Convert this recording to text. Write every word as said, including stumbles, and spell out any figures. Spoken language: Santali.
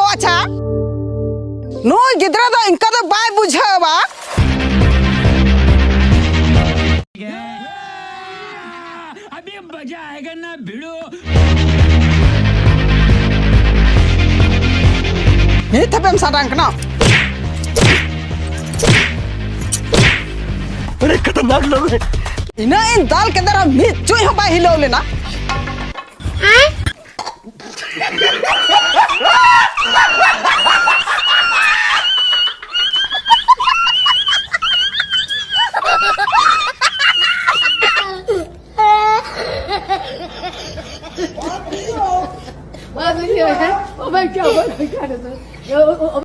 ᱟᱪᱪᱷᱟ, ᱱᱩᱭ ᱜᱤᱫᱽᱨᱟᱹ ᱫᱚ ᱤᱱᱠᱟ ᱫᱚ ᱵᱟᱭ ᱵᱩᱡᱷᱟᱹᱣᱟ᱾ ᱱᱤᱛ ᱦᱟᱹᱵᱤᱡ ᱮᱢ ᱥᱟᱰᱟᱝ ᱠᱟᱱᱟ? ᱟᱹᱰᱤ ᱠᱷᱟᱛᱟᱨᱱᱟᱠ ᱞᱚᱜ ᱨᱮ᱾ ᱤᱱᱟᱹᱜ ᱤᱧ ᱫᱟᱞ ᱠᱮᱫ ᱨᱮᱦᱚᱸ ᱢᱤᱫ ᱪᱩᱭ ᱦᱚᱸ ᱵᱟᱭ ᱦᱤᱞᱟᱹᱣ ᱞᱮᱱᱟ᱾